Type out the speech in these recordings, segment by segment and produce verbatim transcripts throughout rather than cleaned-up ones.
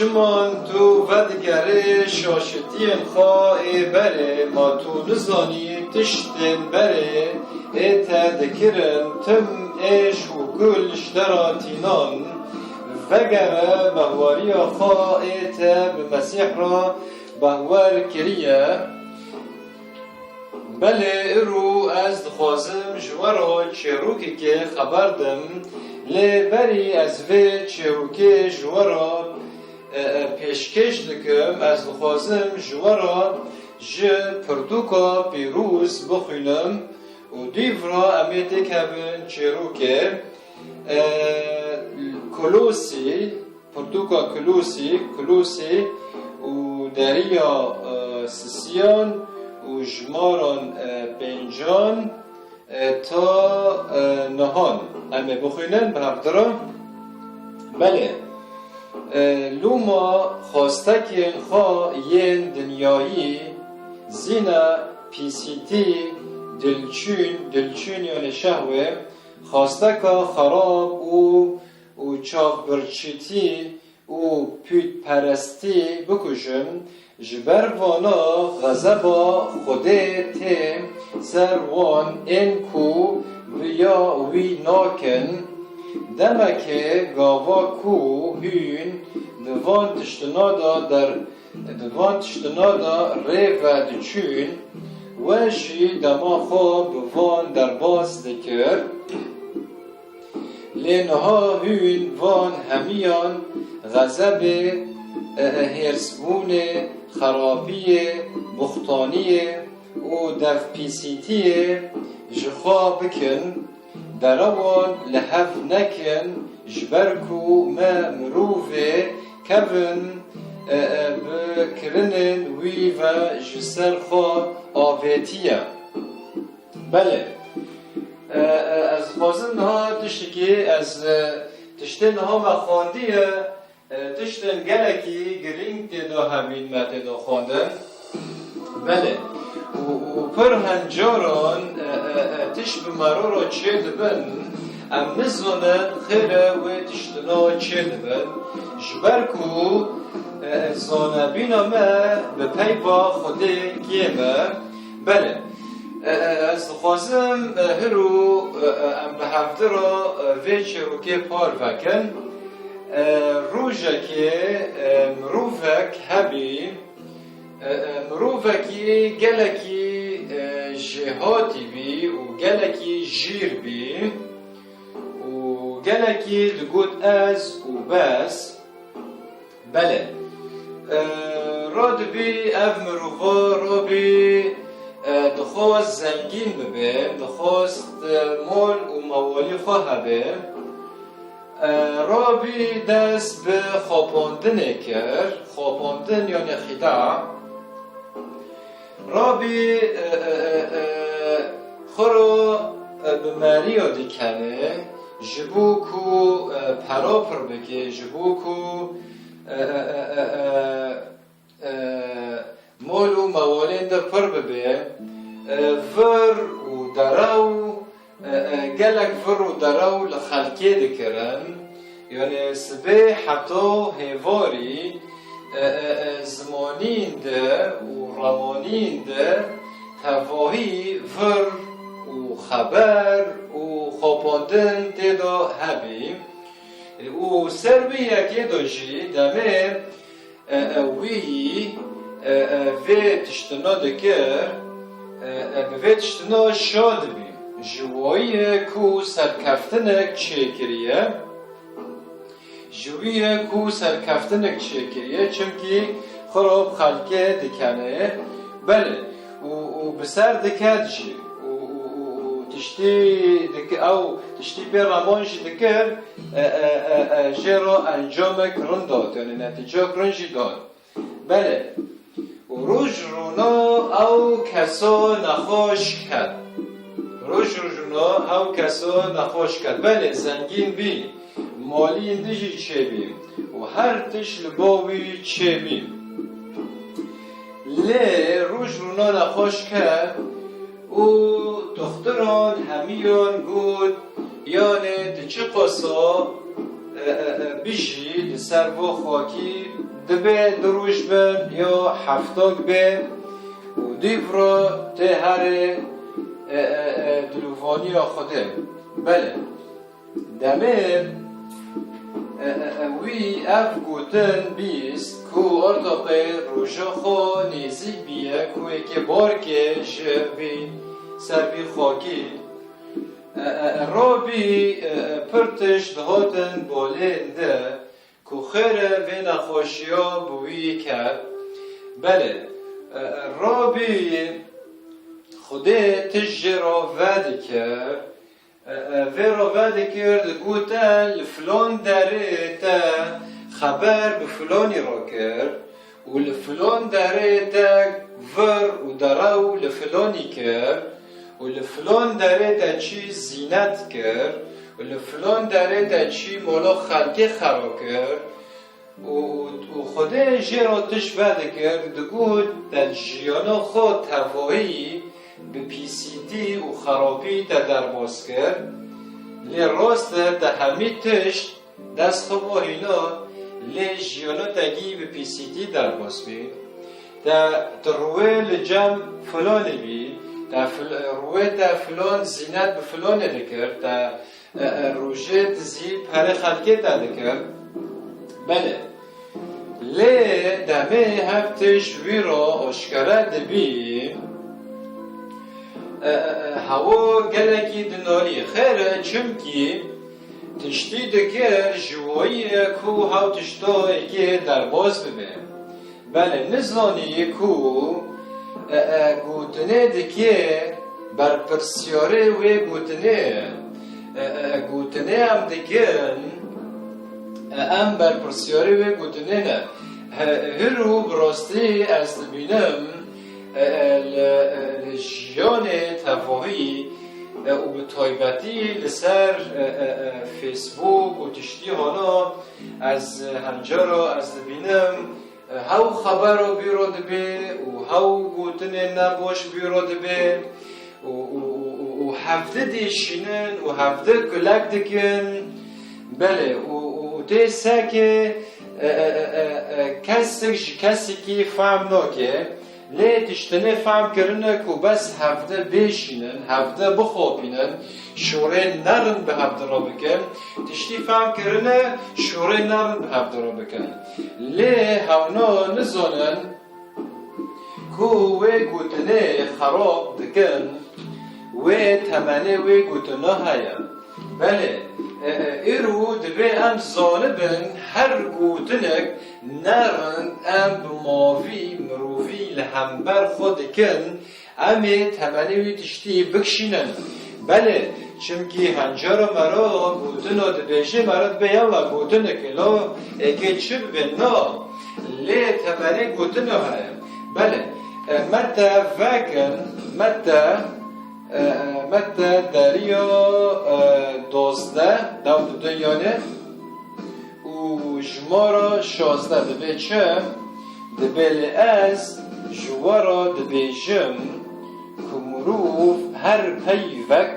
Çiman tu vedigerê şaşitiyên xwe ê berê, ma tu nizanî tiştên berê ê te dikirin, tim êş û gul ji te re tînan. Vegere behweriya xwe ê te bi Mesîh re behwer kiriye. Belê, îro ez dixwazim ji we re çêrokekê xeber dim, lê berî ez vê çêrokê ji we re, e, e, pêşkêş dikim, ez dixwazim ji we re ji pirtûka pîroz bixwînim û dîv re em ê têkevin çêrokê. E, Kolosî, pirtûka Kolosî, Kolosî û deriya, e, sisiyan û jimaran, e, pêncan, e, ta, e, nehan. Em ê bixwînin bi hevdira. Belê. E, lûma xwastekên xwe yên dinyayî, zîne, pîsîtî, dilçûn, dilçûn yani şehwê, xwasteka xerab û, û çavbirçîtî û pûtperestî bikujin, ji ber vana xezeba Xwedê tê ser wan ên ku bi ya wî nakin. Demekê gava ku hûn di van tiştina de der, di van tiştina de rê ve diçûn, we jî dema xwe bi van derbas dikir. Lê niha hûn van hemiyan xezebê, e, e, hêrsbûnê, xerabiyê, buxtaniyê û devpîsîtiyê ji xwe bikin, derewan li hev nekin, ji ber ku me mirovê kevin, e, e, bi kirinên wî ve ji ser xwe avêtiye. Belê. E, e, ez dixwazim niha tiştekî, ez, e, tiştê niha me xwendiye, e, tiştên gelekî girîng tê de hebîn, me tê de xwendin. Belê. Û, û pir hen caran, e, e, e, tişt bi me re re çêdibin, em nizanin xêre wê tiştine çêdibin. Ji ber ku, e, zanebîna me bi peyva Xwedê kêm e. Belê. E, e, ez dixwazim, e, hiro, e, e, em bi hevdi re, e, vê çîrokê parve kin. E, rojekê, e, mirovek hebî, e, e, mirovekî gelekî, e, jêhatî bî û gelekî jîr bî û gelekî digot ez û bes. Belê. E, radibî ev mirova rabî, e, dixwast zengîn bibe, dixwast, e, mol û mewalî xwe hebe. E, rabî dest bi xapandinê kir, xapandin yani xida. Rabî, e, e, e, e, xwe re, e, bi meriya dikene, ji bo ku, e, pera pir bike, ji bo ku, e, e, e, e, e, e, mol û mewalên de pir bibe, e, vir û derew, e, e, gelek vir û derew li xelkê dikirin. Yani sibê heta hêvarî, e, e, e, zimanîn de û remanîn de tevahî vir û xeber û xapandin tê de hebî. Û ser wî yekê de jî demê, e, e, wî, e, e, vê tiştina dikir, e, e, bi vê tiştina şa dibî. Ji wayî ye ku serkeftinek çêkiriye. Ji wî ye ku serkeftinek çêkiriye, çimkî xirab xelkê dikene. Belê, û, û bi ser diket jî. Û, û, û, û tiştî dik-, ew tiştî pê reman jî dikir, e, e, e, e, jê re encamek rind hat, yani netîcek rind jî dat. Belê. Û roj rûna ew kesa nexweş ket. Roj rûna ew kesa nexweş ket. Belê, zengîn bî, maliyên din jî çêbî û her tişt li ba wî çêbî. Lê roj rûna nexweş ket û doxtiran hemiyan got, yani tu çiqasa, e, e, e, bijî li ser va xakî Dibe du roj bin ya heftak be û dîv re tê herê, e, e, e, dilûvaniya Xwedê. Belê. Demê, e, e, e, wî ev gotin bîst ku artaqê roja xwe nêzîk bîye ku êkê barkê ji vî ser vî xakî, e, e, e, rabî, e, e, pir tişt dihatin balên de ku xêr e vê nexweşiya bi wî ket. Belê, e, e, rabî Xwedê tişt jê re vedikir. E, e, vê re vedikir, digot, e, li filan derê te xeber bi filanî re kir û li filan derê te vir û derew li filanî kir û li filan derê te çî zînet kir û li filan derê te çî mala xelkê xera kir. Û, û, û Xwedê jê re tişt vedikir, digot, te jiyana xwe tevahî bi pîsîtî û xerabî te derbas kir. Lê rast e, te hemî tişt dest xwe bo hîna, lê jiyana te gî bi pîsîtî derbas bî. Te, tu rûyê li cem filanê bî, te fil-, rûyê te filan zînet bi filanê dikir, te e, e, rojê dizî perê xelkê te dikir. Belê. Lê demê hev tişt wî re aşkere dibî, e, e, e, hewa gelekî dinalî. Xêr e, çimkî tiştî dikir ji wayî ye ku hew tişta êkê derbas bibe. Belê, nizanî ku, e, e, gotinê dikê berpirsiyarê wê gotinê ye. E, e, gotinê em dikin, e, em berpirsiyarê wê gotinê ne. He, hir û bi rastî ez dibînim, e, e, li, e, li jiyanê tevahî, e, û bi taybetî li ser, e, e, e, Facebook û tiştî hana ez, e, hemcara ez dibînim, Hew xebera bîro dibe û hew gotinên nebaş bîro dibe û, û, û, û, û hevdi dêşînin û hevdi kulek dikin. Belê, û, û, û tê sekê, e, e, e, e, e, kesek ji kesekî fehm nake. Lê tiştinê fehm kirine ku bes hevdi bêşînin, hevdi bixopînin, şûrê nerin bi hevdi re bikin. Tiştî fehm kirine, şûrê nerin bi hevdi re bikin. Lê hewna nizanin ku wê gotinê xerab dikin, wê temenê wê gotina heye. Belê, e, e, îro dibê em zanibin her gotinek nerin em bi mavî mirovî li hember xwe dikin, em ê temenê wî tiştî bikişînin. Belê, çimkî hencara me re gotina dibêje, me re dibê yalla gotinek, lo êkê çi bibe, na. Lê temenê gotina heye. Belê, e, me te vekin, me te, e, e, me te deriya, e, dozdeh, dew di du yanê, û jimara şazdeh dibê çi? Dibê lê ez ji we re dibêjim ku mirov her peyvek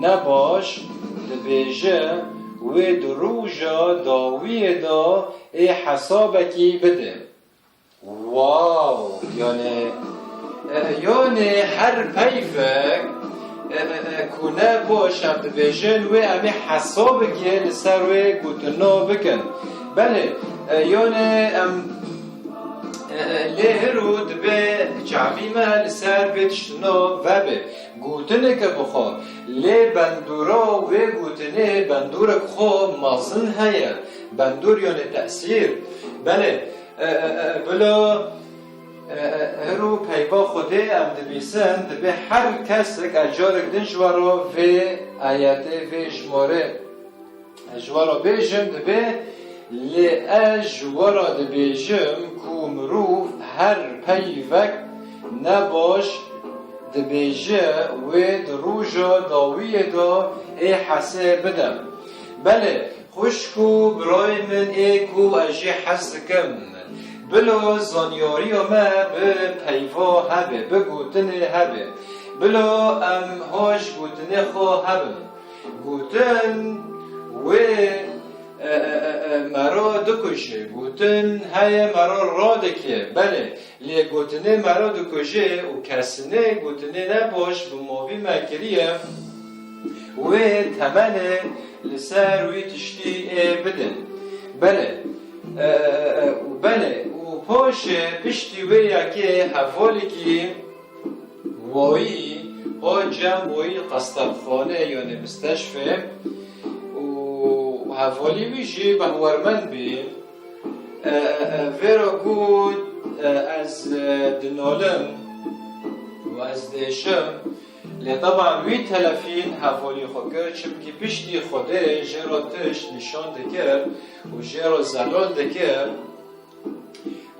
nebaş dibêje, wê di roja dawiyê de ê hesabekî bide. Wow! Yani, e, yani her peyvek, e, e, e, ku ne baş em dibêjin, wê em ê hesabekê li ser wê gotina bikin. Belê, e, yani em, e, e, lê hiro dibe çavî me li ser vê tiştina vebe. Gotineke bixwe, lê bendora wê gotinê bendorek xwe mezin heye. Bendor yani tesîr. Belê, E, e, e, bila, e, e, hiro peyva Xwedê em dibîsin, dibê her kesek ez carek din ji we re vê ayetê, vê jimorê, e, ji we re bêjim, dibê, lê ez ji we re dibêjim ku mirov her peyvek nebaş dibêje, wê di roja dawiyê de ê hesê bide. Belê, xwişk û birayê min ê ku ez jê hez dikim, bila zanyariya me bi peyva hebe, bi gotinê hebe, bila em hoj gotinê xwe hebin. Gotin wê, e, e, e, e, me re dikuje, gotin heye mero radike, belê, lê gotinê mero dikuje û kesinê gotinê nebaş bi movî me kiriye, wê temenê li ser wî tiştî ê bidin. Belê, e, e, e, û belê, û paşê piştî wê yekê hevalekî wayî, ha cem wayî qestelxane, yanî misteşfê, û hevalî wî jî behwermend bî. E, e, e, vêro got, e, ez, e, dinolim û ez dêşim. Lê teban wî telefîn hevalî xwe kir, çimkî piştî Xwedê jê re tişt nîşan dikir û jê re zelal dikir.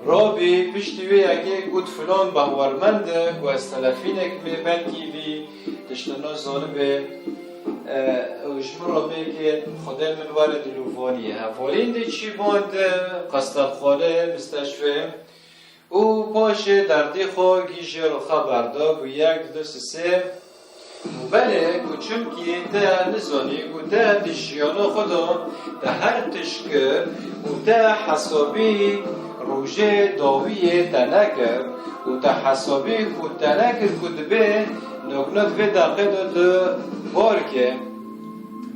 Robî piştî wê yekê got, filan behwermend e, ku ez telefînek me, belkî vî tiştino zanibe, e, û ji min re bêke, Xwedê min were dilûvaniyê. Hevalîn de çî band, qestelxane, misteşfê, û paşê derdê xwe gî jê re xeber da, ku yek, du, sê, sê, Belê, ku çimkî te nizanî ku te di jiyana xwe de te her tişt kir û te hesabî rojê dawiyê te nekir û te hesabî ku te nekir ku dibê noknok vê deqê de tu bar ke.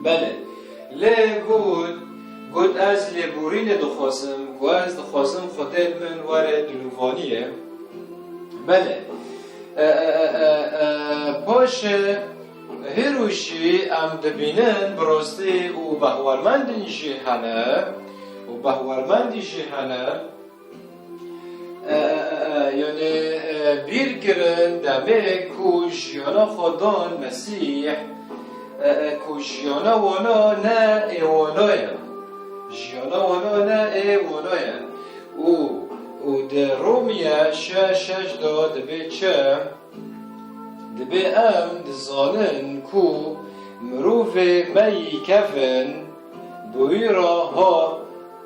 Belê. Lê got, got, ez lêborînê dixwazim, ku ez dixwazim Xwedê li min were dilûvaniyê. Belê. E, e, e, e, e, paşê hêro jî em dibînin bi rastî û behwermendên jî hene û behwermendî jî hene. E, e, e, e, yanî, e, bîr kirin demê ku jiyana xwe dan Mesîh, e, e, ku jiyana wana ne ê wana ye. Jiyana wana ne ê wana ye. Û, û di Romiye şeş şeş de dibê çi? Dibê em dizanin ku mirovê me yî kevin bi wî re ha,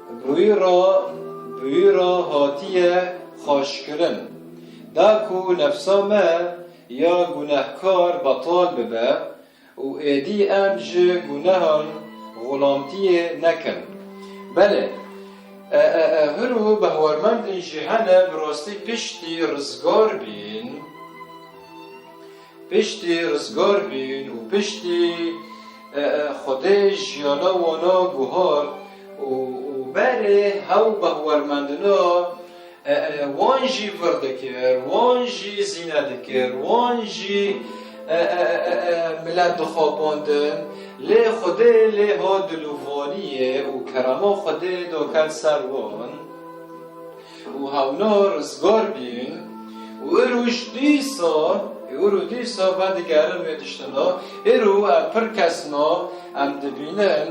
bi wî re, bi wî re hatiye xweşkirin. Da ku nefsa me ya gunehkar betal bibe, û êdî em ji gunehan xulamtiyê nekin. Belê, e, e, e, hir û behwermendên jî hene bi rastî piştî rizgar bîn, piştî rizgar bîn û piştî, e, e, Xwedê jiyana wana guhar û, û berê hew behwermendina E, e, wan jî vir dikir, wan jî zîne dikir, wan jî, e, e, e, e, e, milet dixapandin. Lê Xwedê lê ha dilûvaniyê û kerema Xwedê da ket ser wan. Û hewna rizgar bîn. Û îro ji dîsa, îro dîsa vedigerin wê tiştana. Îro ev pir kesna em dibînin.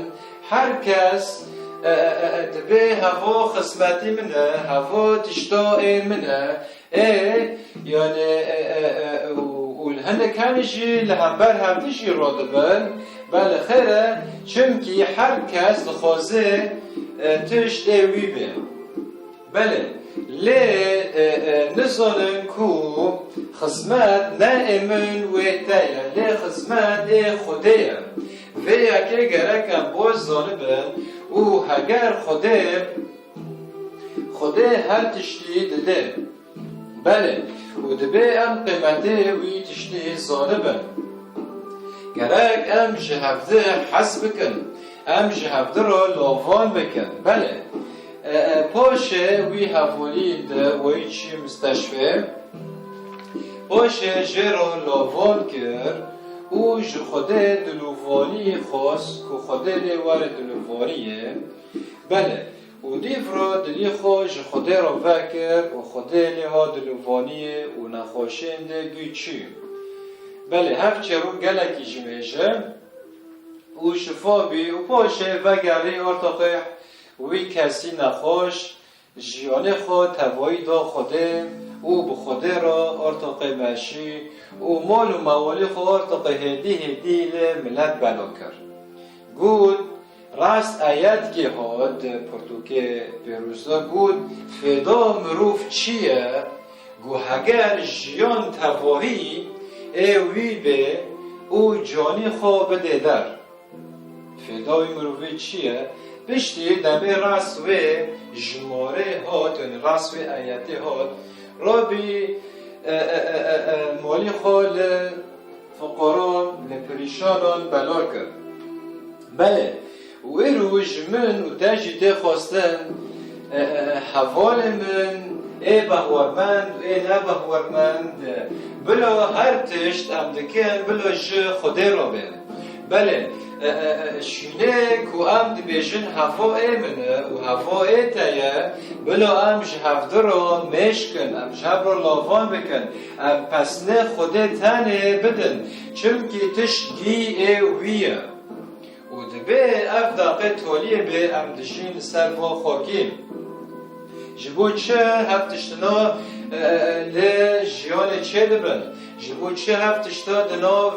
Her kes, e, e, e, e, dibê heva xizmetî min e, heva tişta ê min e. Ê, yanî, e, e, e, û, û li hinek hene jî li hember hevdî jî radibin. Belê xêr e, çimkî her kes dixwaze, e, tişt ê wî bê. Belê, lê, e, e, nizanin ku xizmet ne ê min wê te ye, lê xizmet ê Xwedê ye. Vê yekê gerek em baş zanibin û heger Xwedê, Xwedê her tiştî dide. Belê, û dibê em qîmetê wî tiştî zanibin. Gerek em ji hevdî hez bikin, em ji hevdî re lavan bikin. Belê, e, e, paşê wî hevalî di wayî çî misteşfê, paşê jê re lavan kir û ji Xwedê dilûvanî xwest ku Xwedê lê were dilûvaniyê. Belê, û dîv re dilî xwe ji Xwedê re vekir û Xwedê lê ha dilûvaniyê û nexweşiyên dê bî çî. Belê, hev çêbû gelekî ji mêje û şifa bî û paşê vegerî ortoqê wî kesî nexweş, jiyanê xwe tevayî da Xwedê û bi Xwedê re ortoqê meşî û mal û mewalî xwe ortoqê hêdî hêdî lê milet bela kir. Got, Rast ayetkê hat di pirtûkê pêrûs de got, fêda mirov çi ye? Got, heger jiyan tevahî ê wî bê û canî xwe bidê der. Fêda wî mirovê çi ye? Piştî demê rast wê jimarê hat, yanî rast wê ayetê hat, rabî, e, e, e, e, e, malî xwe li fuqaran, li pirîşanan bela kir. Belê, û îro ji min û te jî tê xwestin, e, e, e, hevalê min, ê behwermend û ê nebehwermend, bila her tişt em dikin, bila ji Xwedê re be. Belê, e, e, e, şûnê ku em dibêjin heva ê min e û heva ê te ye, bila em ji hevdi re mêj kin, em ji hev re lavan bikin, em pesnê Xwedê tenê bidin, çimkî tişt gî ê wî ye. Û dibê ev daqê toliyê bê em dijîn li ser van xakî. Ji bo çi hev tiştina, e, e, li jiyanê çêdibin? Ji bo çi hev tişta di nav,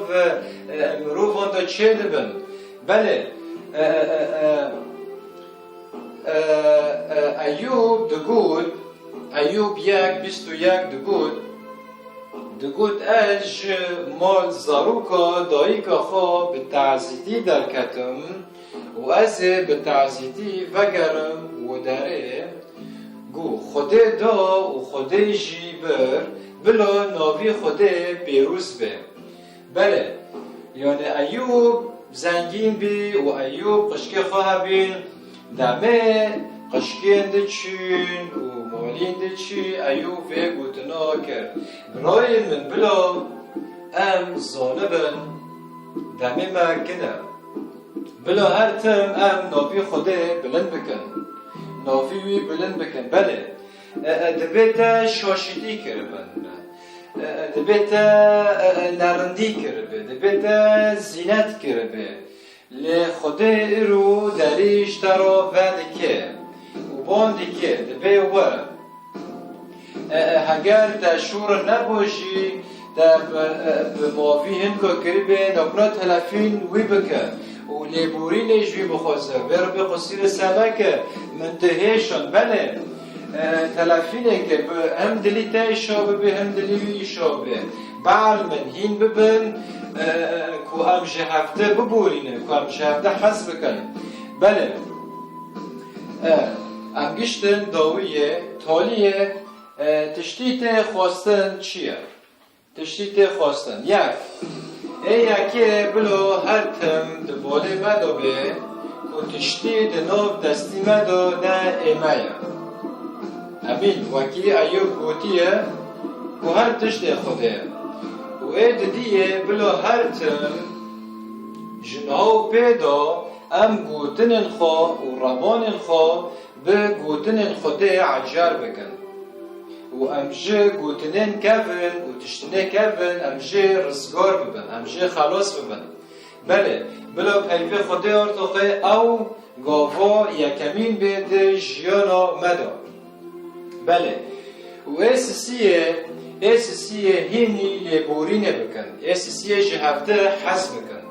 e, mirovan de çêdibin? Belê, e, e, e, e, e, Eyûb digot, Eyûb yek bîst û yek digot, digot, Ez ji mal zaroka dayika xwe bi tazîtî derketim û ez ê bi tazîtî vegerim û derê, ku Xwedê da û Xwedê jî bir, bila navî Xwedê pêroz be. Belê, yanî Eyûb zengîn bî û Eyûb qişkê xwe hebîn, demê qişkên diçûn û malîn diçî, Eyûb vê gotina kir, Birayên min, bila em zanibin, demê me kin e. Bila her tim em navî Xwedê bilind bikin. Navî wî bilind bikin. Belê, e, e, dibê te şaşîtî kiribin. E, e, dibê te, e, e, nerindî kiribe. Dibê te zînet kiribe. Lê Xwedê îro derî ji te re vedike û ban dike, dibê were. E, e, heger te şûr nebû jî, te bi, e, bi mavî hinka kiribê, nokna telefîn wî bike û lêborînê ji wî bixwaze. Vê re bê qusîrê se neke, min dihêşan, belê, e, telefînê ke bi hem dilî te îşa bibe, hem dilî wî îşa bibe. Behl min hîn bibin, e, e, ku em ji hevde biborînin, ku em ji hevde hez bikin. Belê. E, em giştin dawiyê, taliyê, e, tiştî tê xwestin çi ye? Tiştî tê xwestin. Yek. Ê yekê bilo her tim di bolê me de bê, ku tiştî di nav destî me de ne ê me ye. Emîn, wekî Eyûb gotiye, ku her tişt ê Xwedê ye. Û ê didiyê bilo her tim ji niha û pê de em gotinên xwe û rebanên xwe bi gotinên Xwedê ecar bikin. Û em ji gotinên kevin û tiştinê kevin em jê rizgar bibin, em jê xelas bibin. Belê, bila peyvê Xwedê ortoxê ew gava yekemîn bê di jiyana me de. Belê. Û ê sisiyê, ê sisiyê hînî lêborînê bikin. Ê sisiyê ji hevde hez bikin.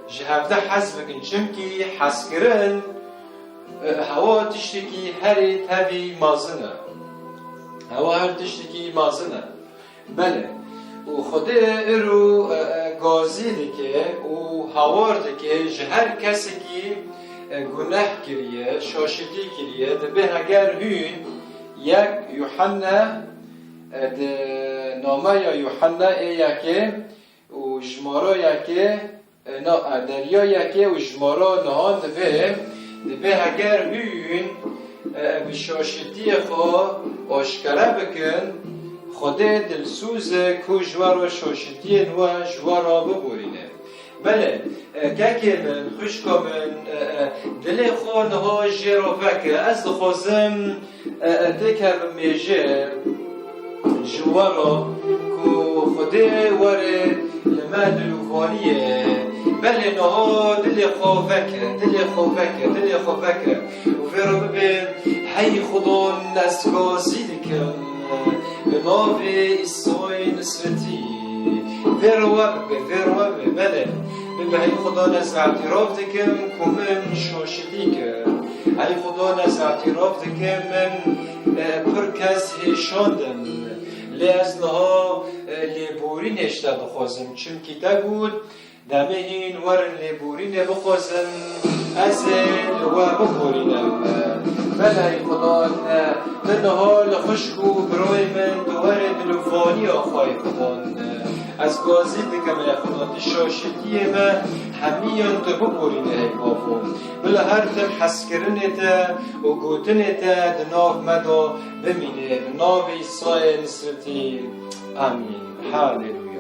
Ji hevde hez bikin, çimkî hezkirin, e, hewa tiştekî herî tevî mezin e. Hewa her tiştekî mezin e. Belê. Û Xwedê îro, e, e, gazî dike û hawar dike ji her kesekî, e, guneh kiriye, şaşitî kiriye. Dibê heger hûn yek Yuhanna, e, di nameya Yuhanna ê yekê û jimara yekê, e, na, e, derya yekê û jimara nihan dibê, dibê heger hûn, e, bi şaşitiyê xwe aşkere bikin, Xwedê dilsoz e ku ji we re şaşitiyên we ji we re biborîne. Belê, e, kekê min, xwişka min, e, e, dilê xwe niha jê re veke. Ez dixwazim, e, e, têkevim mêjê ji we re ku Xwedê were li me dilovaniyê. Belê niha dilê xwe veke, dilê xwe veke, dilê xwe veke. Û vê re bibe, hey Xudan, ez gazî dikim bi navê Îsayê Nisretî. Vê re we bibe, vê re we bibe, belê. Bibe, hey Xudan, ez îtiraf dikim ku min şaşitî kir. Hey Xudan, ez îtiraf dikim min, e, pir kes hêşandim. Lê ez niha, e, lêborînê ji te dixwazim. Çimkî te got, Demê hîn werin lêborînê bixwazin, ez ê li we biborînim. Belê Xudan, tu niha li xwişk û birayê min tu werê dilovaniya xwe yê Xudan. Ez gazî dikim ey Xudan, tu şaşitiyê me hemiyan tu biborîne ey Bavo. Bila her tim hezkirinê te û gotinê te di nav me de bimîne. Bi navê Îsayê Nisretî. Amîn. Haleluya.